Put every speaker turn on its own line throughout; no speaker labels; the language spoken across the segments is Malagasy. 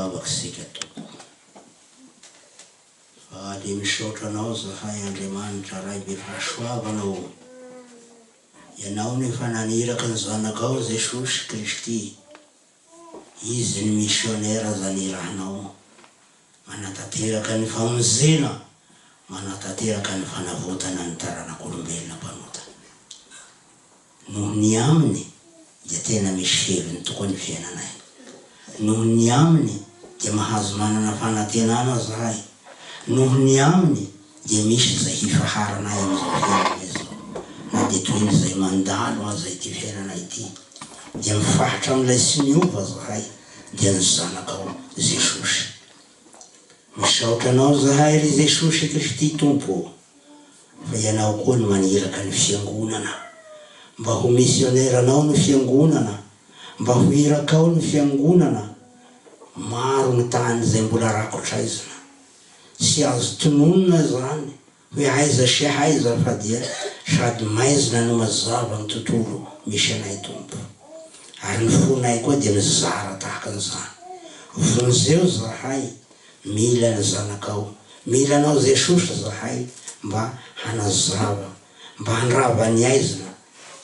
Hivavaka isika Tompoko. Faly misaotra Anao zahay Andriamanitra Ray be fahasoavana ô. Ianao no efa naniraka ny Zanakao Jesosy Kristy. Izy ny missionnaire aza nirahanao manatanteraka ny famonjena, manatanteraka ny fanavotana ny taranak'olombelona mpanota. Noho ny aminy dia tena misy heviny tokoa ny fiainanay. Noho ny aminy dia mahazo manana fanantenana zahay. Noho ny aminy dia misy izay hifaharanay amin'izao fiainana izao. Na dia toy ny izay mandalo aza ity fiainana ity dia mifahatra amin'ilay tsy miova zahay dia ny Zanakao Jesosy. Misaotra Anao zahay ry Jesosy Kristy Tompo ô. Fa ianao koa no maniraka ny fiangonana. Mba ho misionera-nao ny fiangonana, mba ho irakao ny fiangonana. Maro ny tany izay mbola rakotr'aizina. Tsy azo tononina izany hoe aiza sy aiza fa dia sady maizina no mazava ny tontolo misy anay Tompo. Ary ny fonay koa dia mizara tahaka an'izany. Vonjeo zahay Mila ny zanakao. Mila anao Jesosy zahay mba hanazava, mba handrava ny aizina.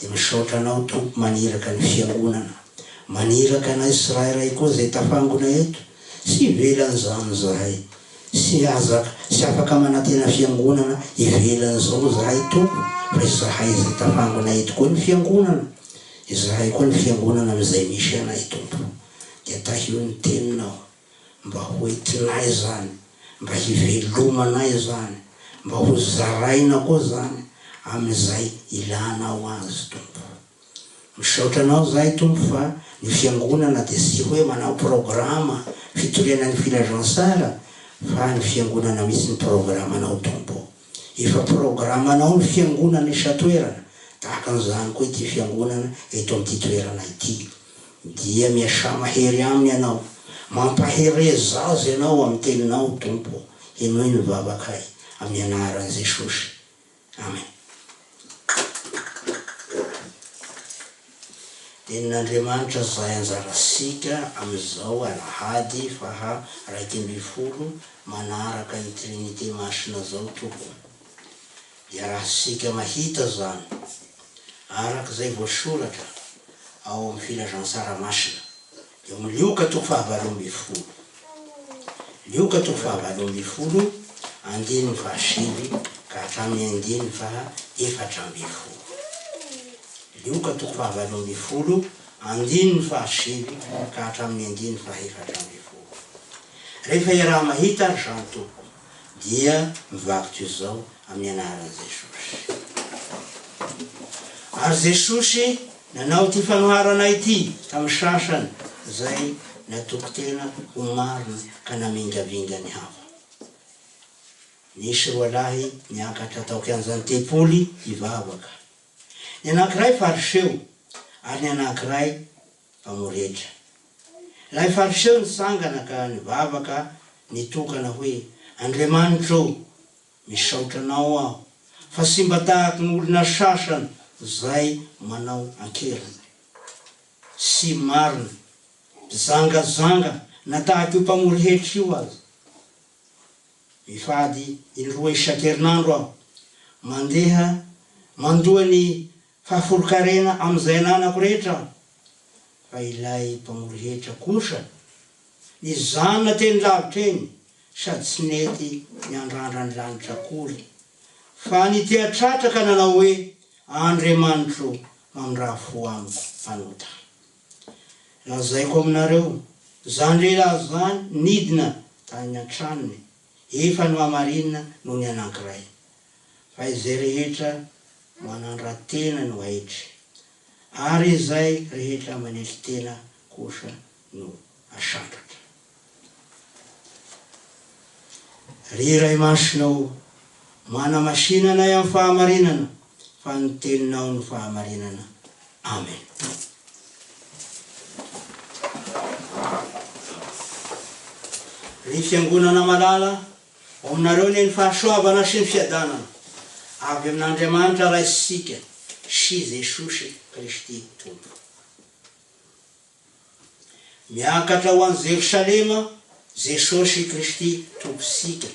Dia misaotra anao Tompo maniraka ny fiangonana. Maniraka anay tsirairay koa izay tafangona eto. Tsy ivelan'izany zahay. Tsy azaka, tsy afaka manantena fiangonana ivelan'izao zahay Tompo fa izahay izay tafangona eto koa ny fiangonana. Izahay koa ny fiangonana amin'izay misy anay Tompo. Dia tahio ny teninao. Mba ho entinay izany, mba hivelomanay izany, mba ho zaraina koa izany amin'izay ilanao azy Tompo. Misaotra Anao izahay Tompo fa ny Fiangonana dia tsy hoe manao programa fitoriana ny filazantsara fa ny Fiangonana mihitsy ny programanao Tompo. Efa programanao ny Fiangonana isan-toerana, tahaka an'izany koa ity Fiangonana eto amin'ity toerana ity. Dia miasà mahery aminy Ianao. Mampahereza azy Ianao amin'ny Teninao, Tompo. Henoy ny vavakay, amin'ny Anaran'i Jesosy. Amen. Tenin'Andriamanitra izay anjarantsika amin'izao alahady faha 11 manaraka ny Trinite Masina izao, Tompo. Iarahantsika mahita izany, araka izay voasoratra ao amin'ny Filazantsara Masina, eo amin'ny Lioka toko faha-18. Lioka toko faha-18, andininy fahasivy ka hatramin'ny andininy faha-14. Lioka toko faha-18, andininy fahasivy ka hatramin'ny andininy faha-14. Rehefa iaraha-mahita ary izany, tompoko, dia mivaky toy izao amin'ny anaran'i Jesosy. Ary Jesosy nanao ity fanoharana ity tamin'ny sasany izay natoky tena ho marina ka namingavinga ny hafa. Nisy roalahy niakatra tao kianjan'ny tempoly hivavaka. Ny anankiray Fariseo ary ny anankiray mpamoretra. Ilay Fariseo nitsangana ka nivavaka nitokana hoe, Andriamanitra ô, misaotra Anao aho, fa tsy mba tahaky ny olona sasany izay manao an-keriny, tsy marina, mpijangajanga, na tahaky io mpamory hetra io aza. Mifady indroa isan-kerinandro aho, mandeha mandoa ny fahafolonkarena amin'izay ananako rehetra aho. Fa ilay mpamory hetra kosa nijanona teny lavitra eny sady tsy nety niandrandra ny lanitra akory, fa niteha-tratra ka nanao hoe, Andriamanitro, mamindrà fo amiko mpanota. Lazaiko aminareo, izany lehilahy izany nidina tany an-tranony, efa nohamarinina noho ny anankiray. Fa izay rehetra manandra-tena no haetry. Ary izay rehetra manetry tena kosa no asandratra. Ry Ray Masina ô, manamasina anay amin'ny fahamarinana, fa ny Teninao no fahamarinana. Amen. Ry Fiangonana malala, Ho aminareo anie ny fahasoavana sy ny fiadanana avy amin'Andriamanitra Raintsika sy Jesosy Kristy Tompo. Miakatra ho any Jerosalema. Jesosy Kristy Tompontsika,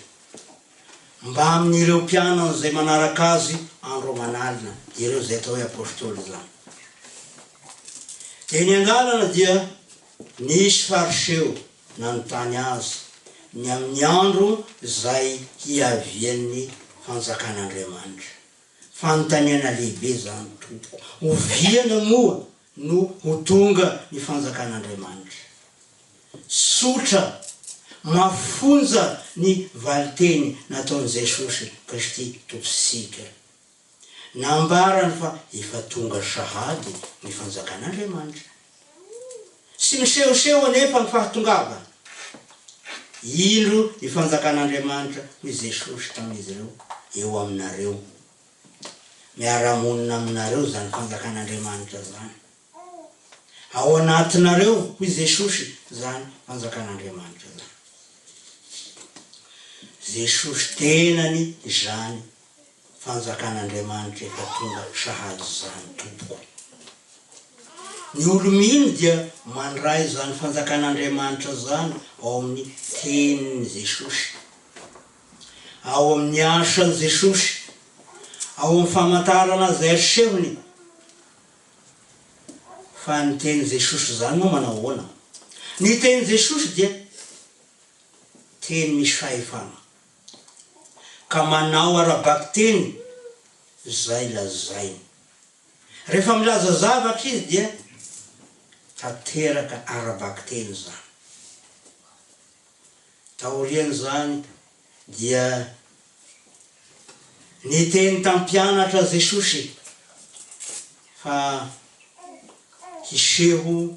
mbamin'ireo mpianany izay manaraka Azy andro aman'alina, ireo izay atao hoe Apostoly izany. Teny an-dalana dia nisy Fariseo nanontany Azy ny amin'ny andro izay hiavian'ny Fanjakan'Andriamanitra. Fanontaniana lehibe izany, tompoko. Oviana moa no ho tonga ny Fanjakan'Andriamanitra? Tsotra, mafonja ny valinteny nataon'i Jesosy Kristy Tompontsika. Nambarany fa efa tonga sahady ny Fanjakan'Andriamanitra. Tsy misehoseho anefa ny fahatongavany. Indro ny Fanjakan'Andriamanitra, hoy Jesosy tamin'izy ireo, eo aminareo. Miara-monina aminareo izany Fanjakan'Andriamanitra izany. Ao anatinareo, hoy Jesosy, izany Fanjakan'Andriamanitra izany. Jesosy tenany izany Fanjakan'Andriamanitra efa tonga sahady izany tompoko. Ny olo-mino dia mandray izany Fanjakan'Andriamanitra izany ao amin'ny Tenin'i Jesosy, ao amin'ny asan'i Jesosy, ao amin'ny famantarana izay asehony. Fa ny Tenin'i Jesosy izany moa manao ahoana? Ny Tenin'i Jesosy dia Teny misy fahefana. ka manao ara-bakiteny izay lazainy. Rehefa milaza zavatra izy dia tanteraka ara-bakiteny izany. Taorian'izany dia niteny tamin'ny mpianatra Jesosy fa hiseho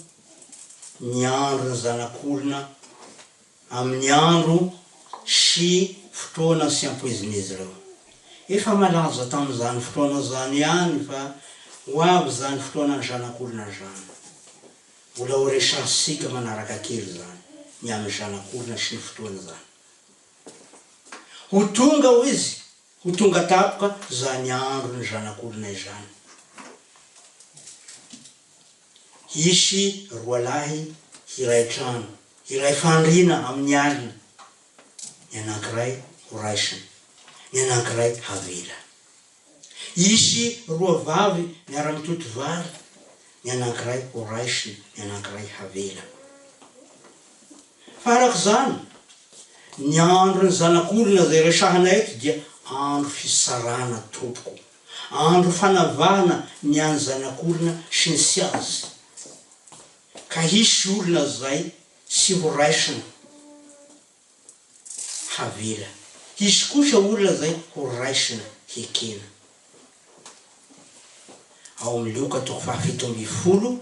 ny andron'ny Zanak'olona amin'ny andro sy fotoana tsy ampoizin'izy ireo. Efa malaza tamin'izany fotoana izany ihany fa ho avy izany fotoanan'ny Zanak'olona izany. Mbola ho resahantsika manaraka kely izany, ny amin'ny Zanak'olona sy ny fotoana izany. Ho tonga, hoy izy, ho tonga tampoka izany andron'ny Zanak'olona izany. Hisy roalahy hiray trano, hiray fandriana amin'ny alina, ny anankiray ho raisina, ny anankiray havela. Hisy roa vavy miara-mitoto vary, ny anankiray ho raisina, ny anankiray havela. Fa araka izany, ny andron'ny Zanak'olona izay resahana eto dia andro fitsarana tompoko. Andro fanavahana ny an'ny Zanak'olona sy ny tsy azy. Ka hisy olona izay tsy ho raisina havela. Hisy kosa olona izay ho raisina hekena. Ao amin'ny Lioka toko faha-17,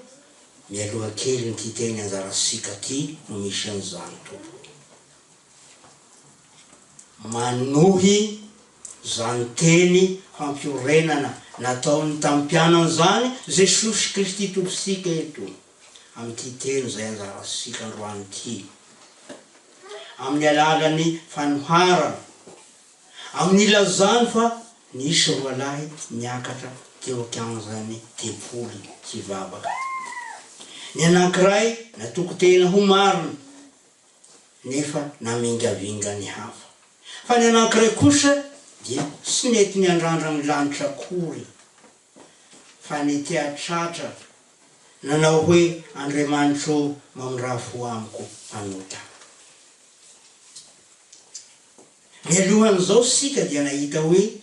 mialoha kelin'ity teny anjarantsika ity no misy an'izany tompoko. Manohy izany teny fampiorenana nataony tamin'ny mpianany izany Jesosy Kristy Tompontsika eto amin'ity teny izay anjarantsika androany ity. Amin'ny alalan'ny fanoharana, amin'ny ilazany fa nisy roalahy niakatra teo an-kianjan'ny tempoly hivavaka. Ny anankiray natoky tena ho marina, nefa namingavinga ny hafa. Fa ny anankiray kosa dia tsy nety niandrandra ny lanitra akory, fa niteha-tratra nanao hoe, Andriamanitro ô, mamindrà fo amiko mpanota. Mialohan'izao isika dia nahita hoe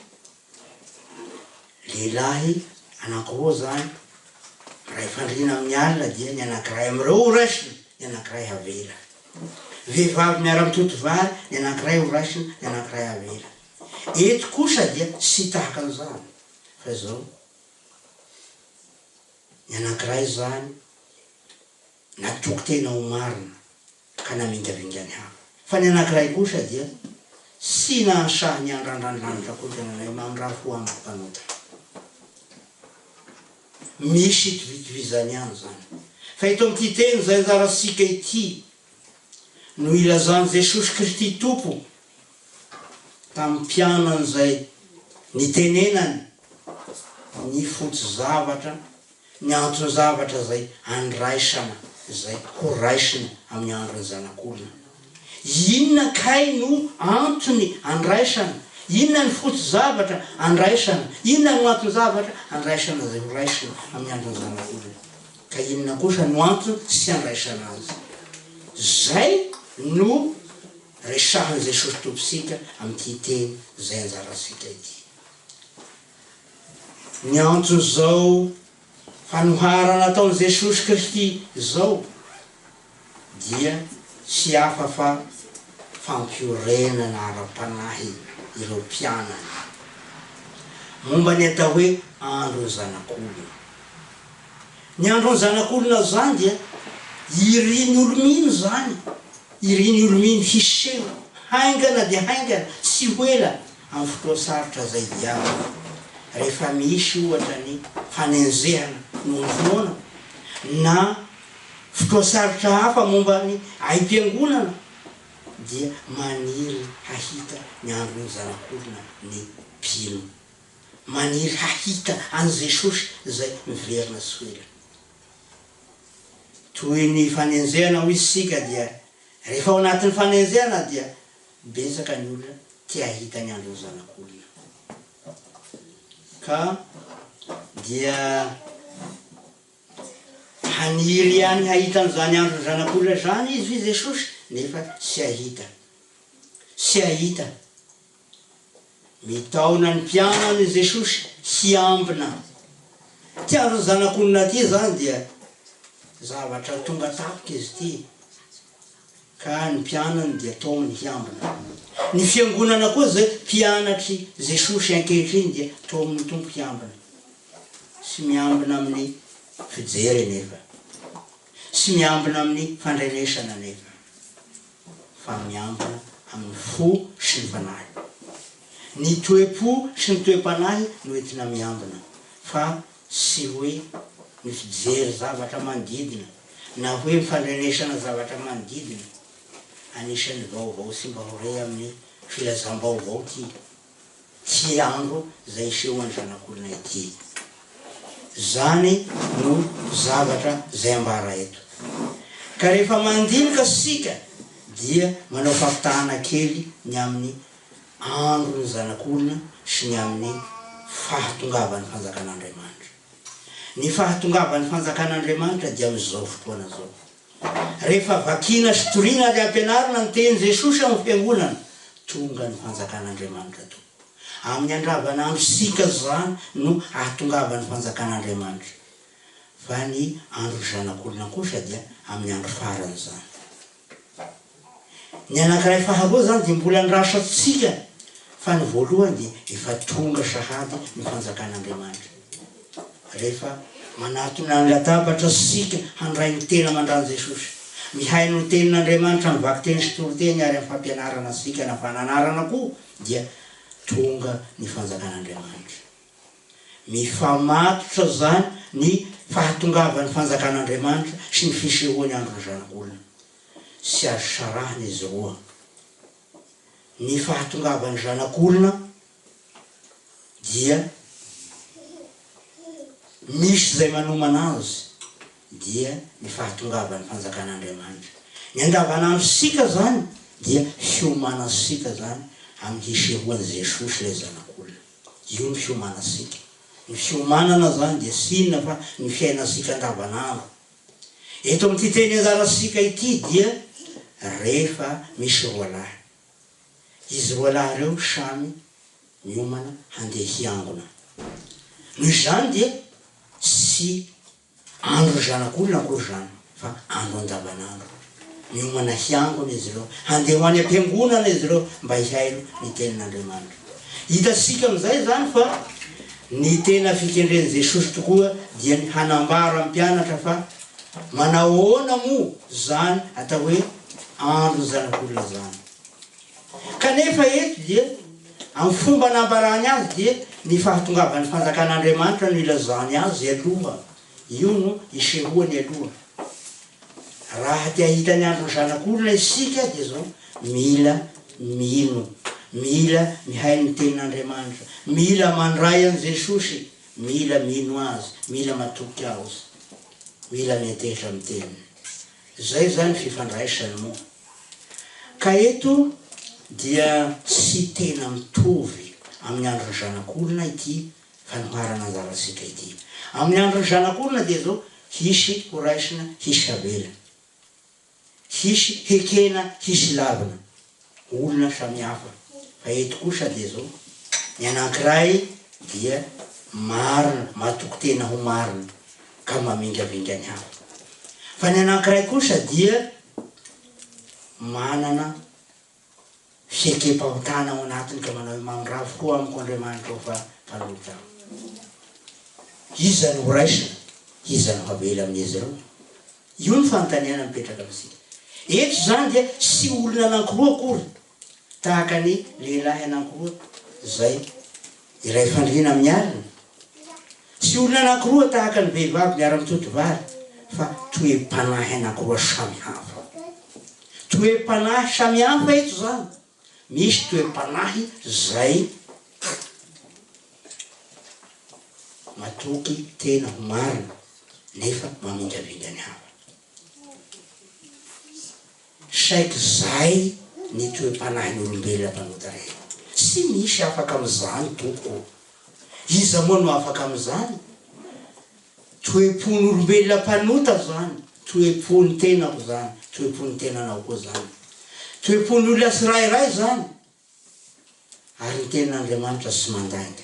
lehilahy anankiroa izany, miray fandriana amin'ny alina dia ny anankiray amin'ireo ho raisina, ny anankiray havela. Vehivavy miara-mitoto vary, ny anankiray ho raisina, ny anankiray havela. Eto kosa dia tsy tahaka an'izany fa izao, ny anankiray izany natoky tena ho marina, ka namingavinga ny hafa. Fa ny anankiray kosa dia tsy nahasahy niandrandra ny lanitra akory ka nanao hoe, Mamindrà fo amiko mpanota. Misy itovitovizany ihany izany. Fa eto amin'ity teny izay anjarantsika ity no ilazan'i Jesosy Kristy Tompo tamin'ny mpianany izay nitenenany ny foto-javatra ny anton-javatra izay andraisana izay ho raisina amin'ny andron'ny Zanak'olona. Inona kay no antony andraisana? Inona ny foto-javatra andraisana? Inona no anton-javatra andraisana izay ho raisina amin'ny andron'ny Zanak'olona? Ka inona kosa no antony tsy andraisana azy? Izay no resahin'i Jesosy Tompontsika amin'ity teny izay anjarantsika ity. Ny anton'izao fanoharana ataon'i Jesosy Kristy izao dia tsy hafa fa fampiorenana ara-panahy ireo mpianany momba ny atao hoe andron'ny Zanak'olona. Ny andron'ny Zanak'olona izany dia irin'ny olo-mino izany, irin'ny olo-mino hiseho haingana dia haingana, tsy ho ela, amin'ny fotoan-tsarotra izay diavina. Rehefa misy ohatra ny fanenjehana noho ny finoana, na fotoan-tsarotra hafa momba ny aim-piangonana, dia maniry hahita ny andron'ny Zanak'olona ny mpino. Maniry hahita an'i Jesosy izay miverina tsy ho ela. Toy ny fanenjehana hoy isika dia rehefa ao anatin'ny fanenjehana dia betsaka ny olona te hahita ny andron'ny zanak'olona. Ka dia haniry ihany hahita an'izany andron'ny zanak'olona izany izy hoy Jesosy nefa tsy hahita. Tsy hahita. Mitaona ny mpianany i Jesosy hiambina. Ity andron'ny Zanak'olona ity izany dia zavatra tonga tampoka izy ity, ka ny mpianany dia taominy hiambina. Ny fiangonana koa izay mpianatr'i Jesosy ankehitriny dia taomin'ny Tompo hiambina. Tsy miambina amin'ny fijery anefa. Tsy miambina amin'ny fandrenesana anefa. fa miambina amin'ny fo sy ny fanahy. Ny toe-po sy ny toe-panahy no entina miambina fa tsy hoe ny fijery zavatra manodidina na hoe ny fandrenesana zavatra manodidina. Anisan'ny vaovao tsy mba ho re amin'ny filazam-baovao ity. Tsy andro izay hisehoan'ny Zanak'olona ity. Izany no zavatra izay ambara eto. Ka rehefa mandinika isika dia manao fampitahana kely ny amin'ny andron'ny Zanak'olona sy ny amin'ny fahatongavan'ny Fanjakan'Andriamanitra. Ny fahatongavan'ny Fanjakan'Andriamanitra dia amin'izao fotoana izao. Rehefa vakiana sy toriana ary ampianarina ny teny Jesosy ao amin'ny fiangonana, tonga ny fanjakan'Andriamanitra tompoko. Amin'ny andravanandro-sika izany no ahatongavan'ny fanjakan'Andriamanitra. Fa ny andron'ny Zanak'olona kosa dia amin'ny andro farany izany. Ny anankiray faharoa izany dia mbola andrasantsika fa ny voalohany dia efa tonga sahady ny fanjakan'Andriamanitra. Rehefa manatona ny latabatra isika handray ny tena mandran'i Jesosy, mihaino ny tenin'Andriamanitra amin'ny vakiteny sy toriteny ary amin'ny fampianarana antsika na fananarana koa dia tonga ny fanjakan'Andriamanitra. Mifamatotra izany ny fahatongavan'ny fanjakan'Andriamanitra sy ny fisehoany andron'ny Zanak'olona. Tsy azo sarahina izy roa. Ny fahatongavan'ny Zanak'olona dia misy izay manomana azy dia ny fahatongavan'ny fanjakan'Andriamanitra. Ny andavanandrontsika izany dia fiomanantsika izany amin'ny hisehoan'i Jesosy ilay Zanak'olona. Io ny fiomanantsika. Ny fiomanana izany dia tsy inona fa ny fiainantsika andavanandro. Eto amin'ity teny anjarantsika ity dia rehefa misy roalahy. Izy roalahy ireo samy miomana handeha hiangona. Noho izany dia tsy andron'ny Zanak'olona akory izany fa andro andavanandro. Miomana hiangona izy ireo. Handeha ho any am-piangonana izy ireo mba hihaino ny Tenin'Andriamanitra. Hitantsika amin'izay izany fa ny tena fikendren'i Jesosy tokoa dia ny hanambara amin'ny mpianatra fa manahoana moa izany atao hoe andron'ny Zanak'olona izany. Kanefa eto dia amin'ny fomba anambarany azy dia ny fahatongavan'ny fanjakan'Andriamanitra no ilazany azy aloha. Io no isehoany aloha. Raha te hahita ny andron'ny Zanak'olona isika dia izao, mila mino, mila mihaino ny tenin'Andriamanitra, mila mandray an'i Jesosy, mila mino Azy, mila matoky Azy, mila miantehitra amin'ny teniny. Izay izany fifandraisany moa. Ka. Ka eto dia tsy tena mitovy amin'ny andron'ny Zanak'olona ity fanoharana anjarantsika ity. Amin'ny andron'ny Zanak'olona dia izao, hisy ho raisina, hisy havela. Hisy hekena, hisy lavina. Olona samihafa. Fa eto kosa dia izao, ny anankiray dia marina, matoky tena ho marina, ka mamingavinga ny hafa. Fa ny anankiray kosa dia manana fiekem-pahotana ao anatiny ka manao hoe, Mamindrafo koa amiko Andriamanitra ô fa mpanota aho. Iza no horaisina? Iza no havela amin'izy ireo? Io ny fanontaniana mipetraka amintsika. Eto izany dia tsy olona anankiroa akory, tahaka ny lehilahy anankiroa izay iray fandriana amin'ny alina, tsy olona anankiroa tahaka ny vehivavy miara-mitoto vary, fa toe-panahy anankiroa samy hafa. Toe-panahy samy hafa eto izany. Misy toe-panahy izay matoky tena ho marina nefa mamingavinga ny hafa. Saiky izay ny toe-panahin'olombelona mpanota rehetra. Tsy misy afaka amin'izany tompoko. Iza moa no afaka amin'izany? Toe-pon'olombelona mpanota izany, toe-pon'ny tenako izany, toe-pon'ny tenanao koa izany. Toe-pon'ny olona tsirairay izany. Ary ny Tenin'Andriamanitra tsy mandainga.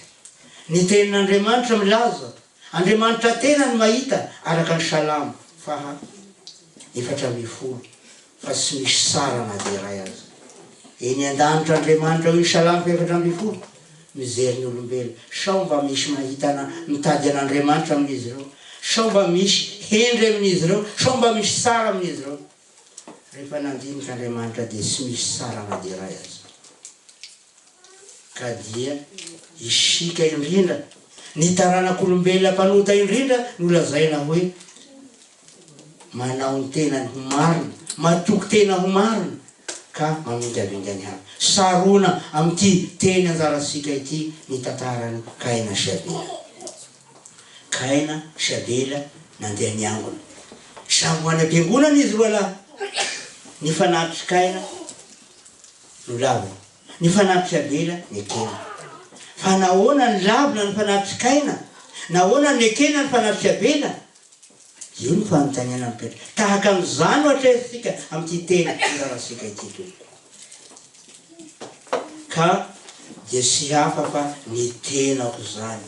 Ny Tenin'Andriamanitra milaza, Andriamanitra tenany mahita, araka ny Salamo faha 14, fa tsy misy tsara na dia iray aza. Eny an-danitra Andriamanitra, hoy ny Salamo faha 14, mijery ny olombelona. Sao mba misy mahita ana, mitady an'Andriamanitra amin'izy ireo. Sao mba misy hendry amin'izy ireo. Sao mba misy tsara amin'izy ireo. Rehefa nandinika Andriamanitra dia tsy misy tsara na dia iray aza. Ka dia isika indrindra, ny taranak'olombelona mpanota indrindra no lazaina hoe manao ny tenany ho marina, matoky tena ho marina ka mamingavinga ny hafa. Sarona amin'ity teny anjarantsika ity ny tantaran'i Kaina sy Abela. Kaina sy Abela nandeha niangona. Samy ho any am-piangonana izy roalahy. Ny fanatitr'i Kaina nolavina, ny fanatitr'i Abela nekena. Fa nahoana no lavina ny fanatitr'i Kaina? Nahoana no nekena ny fanatitr'i Abela? Io no fanontaniana mipetraka. Tahaka an'izany no atrehintsika amin'ity teny anjarantsika ity tompoko. Ka dia tsy hafa fa ny tenako izany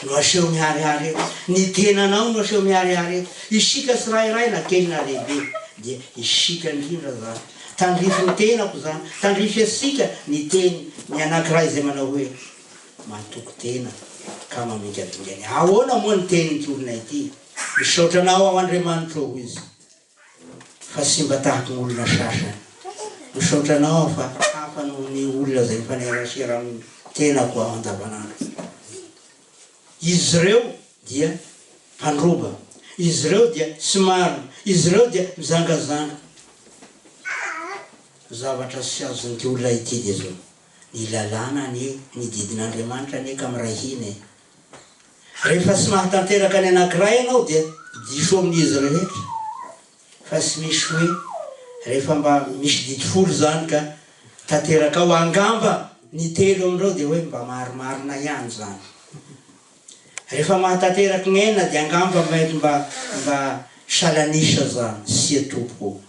no aseho miharihary eto, ny tenanao no aseho miharihary eto. Isika tsirairay na kely na lehibe dia isika indrindra izany. Tandrify ny tenako izany, tandrify antsika ny teny ny anankiray izay manao hoe matoky tena ka mamingavinga ny ahoana moa ny tenin'ity olona ity? Misaotra anao aho Andriamanitro hoy izy. Fa tsy mba tahaky ny olona sasany. Misaotra anao aho fa hafa noho ny olona izay mifanerasera amin'ny tenako aho andavanandro. Izy ireo dia mpandroba. Izy ireo dia tsy marina. Izy ireo dia mizangazanga. Zavatra tsy azon'ity olona ity dia izao, ny lalàna anie, ny didin'Andriamanitra anie ka miray hina e. Rehefa tsy mahatanteraka ny anankiray ianao dia diso amin'izy rehetra fa tsy misy hoe rehefa mba misy didy folo izany ka tanterakao angamba ny telo amin'ireo dia hoe mba marimarina ihany izany. Rehefa mahatanteraka ny enina dia angamba mety mba mba salanisa izany. Tsia tompoko ô.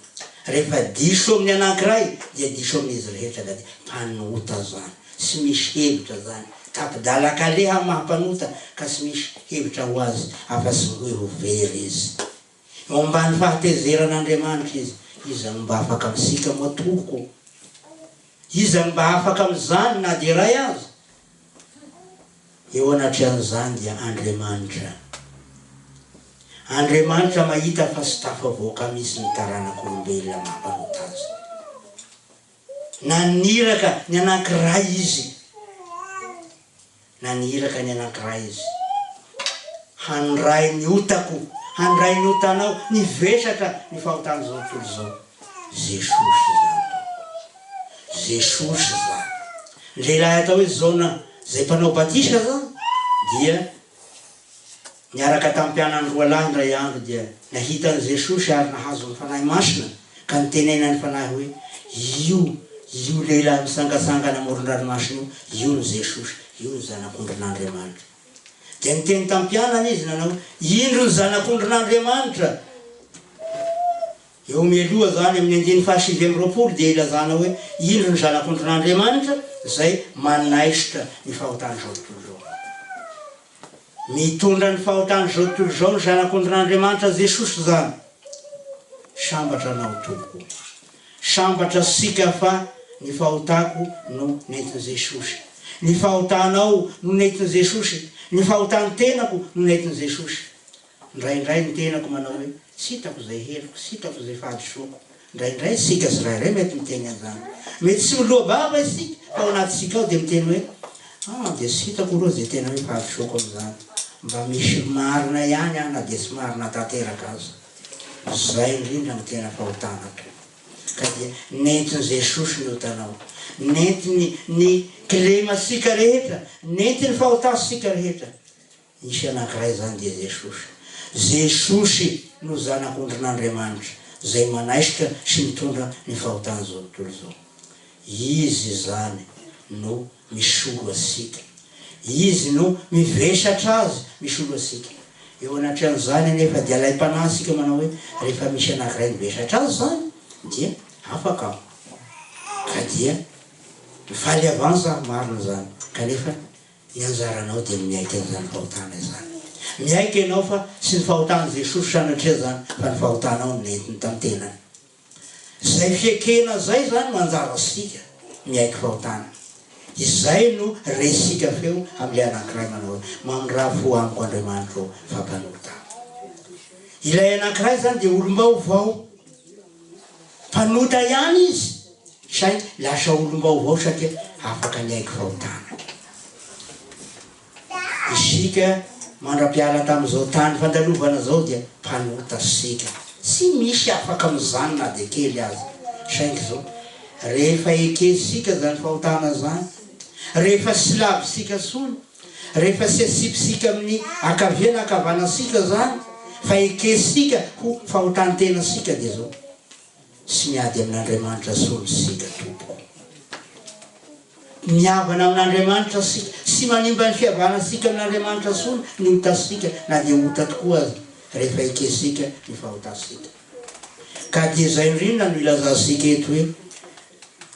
Rehefa diso amin'ny anankiray dia diso amin'izy rehetra ka dia mpanota izany. Tsy misy hevitra zany. Tapi-dalan-kaleha amin'ny maha mpanota ka tsy misy hevitra ho azy afa-tsy ny hoe ho very izy. Eo ambany fahatezeran'Andriamanitra izy. Iza no mba afaka amintsika moa tompoko? Iza no mba afaka amin'izany na dia iray aza? Eo anatrehan'izany dia Andriamanitra. Andriamanitra mahita fa tsy tafavoaka mihitsy ny taranak'olombelona maha mpanota azy. Naniraka ny anankiray Izy. Naniraka ny anankiray Izy. Handray ny otako, handray ny otanao, ny vesatra, ny fahotan'izao tontolo izao. Jesosy izany tompoko. Jesosy izany. Ny lehilahy atao hoe Jaona, izay mpanao batisa izany, dia Niaraka tamin'ny mpianany roa lahy indray andro dia nahita an'i Jesosy ary nahazo ny Fanahy Masina ka nitenenan'ny Fanahy hoe, Io. Io lehilahy mitsangatsangana amoron-dranomasina io, io no Jesosy, io no Zanak'ondrin'Andriamanitra. Dia niteny tamin'ny mpianany izy nanao hoe, Indro ny Zanak'ondrin'Andriamanitra! Eo mialoha izany, amin'ny andininy faha-29 dia ilazana hoe, Indro ny Zanak'ondrin'Andriamanitra izay manaisotra ny fahotan'izao tontolo izao. Mitondra ny fahotan'izao tontolo izao ny Zanak'ondrin'Andriamanitra Jesosy izany. Sambatra anao Tompoko. Sambatra sika fa ny fahotako no nentin'i Jesosy. Ny fahotanao no nentin'i Jesosy. Ny fahotan'ny tenako no nentin'i Jesosy. Indraindray ny tenako manao hoe, tsy hitako izay heloko, tsy hitako izay fahadisoako. Indraindray isika tsirairay mety miteny an'izany. Mety tsy miloa-bava isika, fa ao anatintsika ao dia miteny hoe, Ah, dia tsy hitako aloha izay tena hoe fahadisoako amin'izany. Mba misy marina ihany aho na dia tsy marina tanteraka aza. Izay indrindra no tena fahotana toa. Ka dia nentin'i Jesosy ny otanao. Nentiny ny kilemantsika rehetra, nentiny fahotantsika rehetra. Nisy anankiray izany dia Jesosy. Jesosy no Zanak'ondrin'Andriamanitra, izay manaisotra sy mitondra ny fahotan'izao tontolo izao. Izy izany no misolo antsika. Izy no mivesatra azy misolo antsika. Eo anatrehan'izany anefa dia alaim-panahy isika manao hoe, rehefa misy anankiray mivesatra azy izany dia afaka aho. Ka dia mifaly avance aho, marina izany. Kanefa Ny anjaranao dia ny miaiky an'izany fahotana izany. Miaiky ianao fa tsy ny fahotan'i Jesosy sanatria izany fa ny fahotanao no nentiny tamin'ny tenany. Izay fiekena izay izany no anjarantsika miaiky fahotana. Izay no resika feo amin'ilay anankiray manao hoe, Mamindrà fo amiko Andriamanitra ô fa mpanota aho. Ilay anankiray izany dia olom-baovao. Mpanota ihany izy saingy lasa olom-baovao satria afaka niaiky fahotana. Isika mandra-piala tamin'izao tany fandalovana izao dia mpanota isika. Tsy misy afaka amin'izany na dia kely aza. Saingy izao, rehefa ekentsika izany fahotana izany, rehefa tsy lavintsika intsony, Rehefa tsy asipisika amin'ny ankavia na ankavanantsika izany fa ekesika ho fahotan-tenantsika dia izao, tsy miady amin'Andriamanitra intsony isika tompoko. Mihavana amin'Andriamanitra isika, tsy manimba ny fihavanantsika amin'Andriamanitra intsony ny otantsika na dia ota tokoa aza rehefa ekesika ny fahotantsika. Ka dia izay indrindra no ilazantsika eto hoe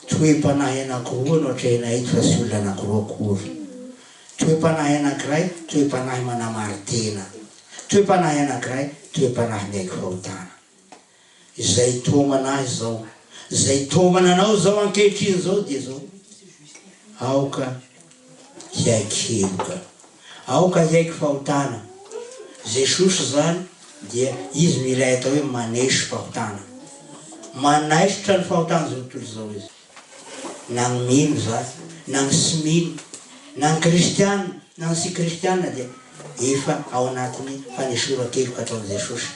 Toe-panahy anankiroa no atrehina eto fa tsy olona anankiroa akory. Toe-panahy anankiray, toe-panahy manamari-tena. Toe-panahy anankiray, toe-panahy miaiky fahotana. Izay itaomana ahy izao, izay itaomana anao izao ankehitriny izao dia izao, aoka hiaiky heloka. Aoka hiaiky fahotana. Jesosy izany dia Izy no ilay atao hoe maneso fahotana. Manaisotra ny fahotan'izao tontolo izao Izy. Na ny mino izany, na ny tsy mino, na ny kristiana, na ny tsy kristiana dia efa ao anatin'ny fanesoran-keloka ataon'i Jesosy.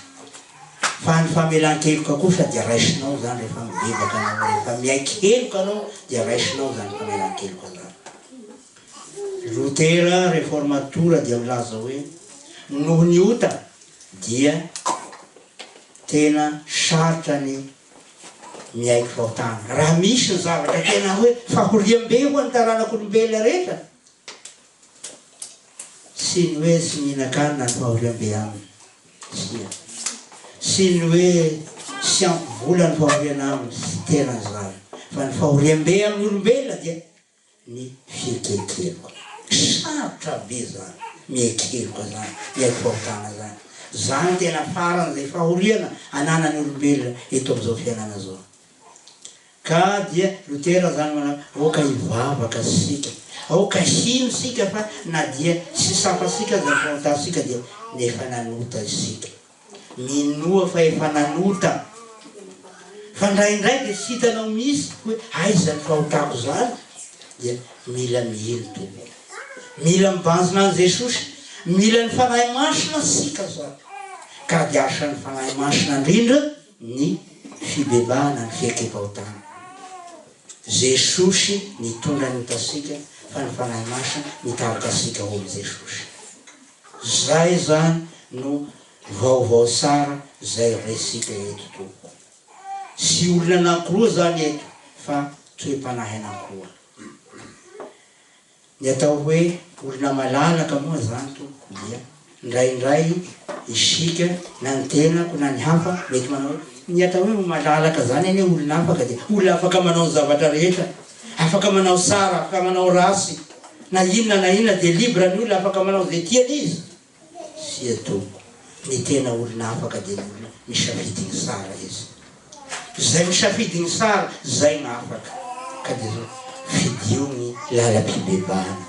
Fa ny famelan-keloka kosa dia raisinao izany rehefa mibebaka anao, rehefa miaiky heloka anao dia raisinao izany famelan-keloka izany. Lotera, Reformatora, dia milaza hoe, Noho ny ota dia tena sarotra ny miaiky fahotana. Raha misy ny zavatra tena hoe fahoriam-be ho an'ny taranak'olombelona rehetra, tsy ny hoe tsy mihinan-kanina ny fahoriam-be aminy, tsia. Tsy ny hoe tsy ampy vola ny fahoriana aminy, tsy tena izany. Fa ny fahoriam-be amin'ny olombelona dia ny fiekenkeloka. Sarotra be zany miaiky heloka zany, miaiky fahotana zany. Zany tena farany zay fahoriana ananan'ny olombelona eto amizao fiainana zao. Ka dia Lotera zany manao aoka hivavaka sika, aoka hino sika fa na dia tsy tsapantsika aza ny fahotantsika dia efa nanota isika. Minoa fa efa nanota. Fa indraindray dia tsy hitanao mihitsy hoe aiza ny fahotako izany dia mila mino Tompo. Mila mibanjina an'i Jesosy, mila ny Fanahy Masina isika izany. Ka dia asan'ny Fanahy Masina indrindra ny fibebahana ny fiekem-pahotana. Jesosy nitondra ny otantsika fa ny Fanahy Masina nitarika antsika ho amin'i Jesosy. Zay zany no vaovao tsara zay resika eto tompoko. Tsy olona anankiroa zany eto fa. Toe-panahy anankiroa. Ny atao hoe olona malalaka moa izany tompoko dia indraindray isika na ny tenako na ny hafa mety manao hoe ny atao hoe malalaka izany anie olona afaka dia olona afaka manao ny zavatra rehetra, afaka manao tsara, afaka manao ratsy, na inona na inona dia libre ny olona afaka manao izay tiany izy. Tsia tompoko, ny tena olona afaka dia ny olona misafidy ny tsara izy. Izay misafidy ny tsara, izay no afaka. Ka dia zao, fidio ny lalam-pibebahana.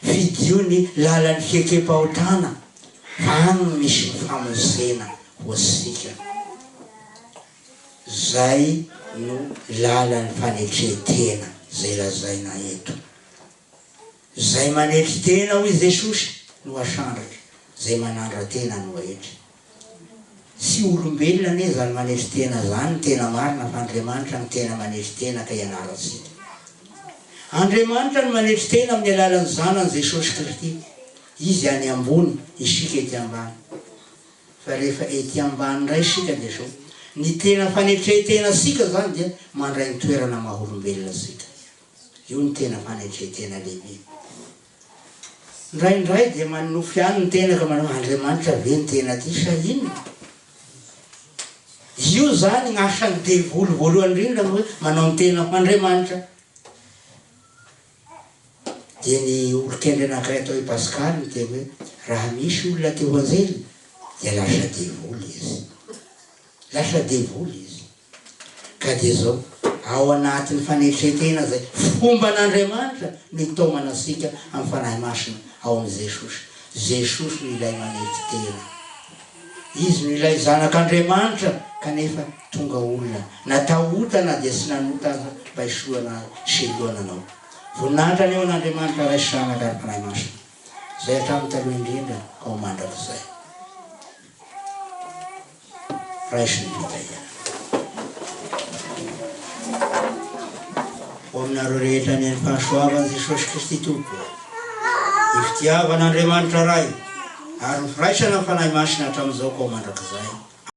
Fidio ny lalan'ny fiekem-pahotana fa any no misy ny famonjena ho antsika. Zay no lalan'ny fanetren-tena izay lazaina eto. Izay manetry tena, hoy Jesosy, no asandratra, izay manandra-tena no aetry. Tsy olombelona anie izany manetry tena izany no tena marina fa Andriamanitra no tena manetry tena ka ianarantsika. Andriamanitra no manetry tena amin'ny alalan'ny Zanany Jesosy Kristy. Izy any ambony, isika ety ambany. Fa rehefa ety ambany indray isika dia izao, ny tena fanetren-tenantsika izany dia mandray ny toerana maha olombelona antsika. Io no tena fanetren-tena lehibe. Indraindray dia manonofy ihany ny tena ka manao Andriamanitra ve no tena tia sa inona? Io izany ny asan'ny devoly voalohany indrindra ny hoe manao ny tena ho Andriamanitra. Dia ny olon-kendry anankiray atao hoe Pascal niteny hoe raha misy olona te ho anjely dia lasa devoly izy. Lasa devoly izy. Ka dia izao, ao anatin'ny fanetren-tena izay fomban'Andriamanitra no itaomana antsika amin'ny Fanahy Masina ao amin'i Jesosy. Jesosy no ilay manetry tena. Izy no ilay Zanak'Andriamanitra kanefa tonga olona. Natao ota na dia tsy nanota aza mba hisorohana sy helohana anao. Voninahitra anie ho an'Andriamanitra Ray sy Zanaka ary Fanahy Masina, izay hatramin'ny taloha indrindra ka ho mandrakizay. Raiso ny fitahiana. Ho aminareo rehetra anie ny fahasoavan'i Jesosy Kristy Tompo, ny fitiavan'Andriamanitra Ray, ary ny firaisana amin'ny Fanahy Masina hatramin'izao ka ho mandrakizay.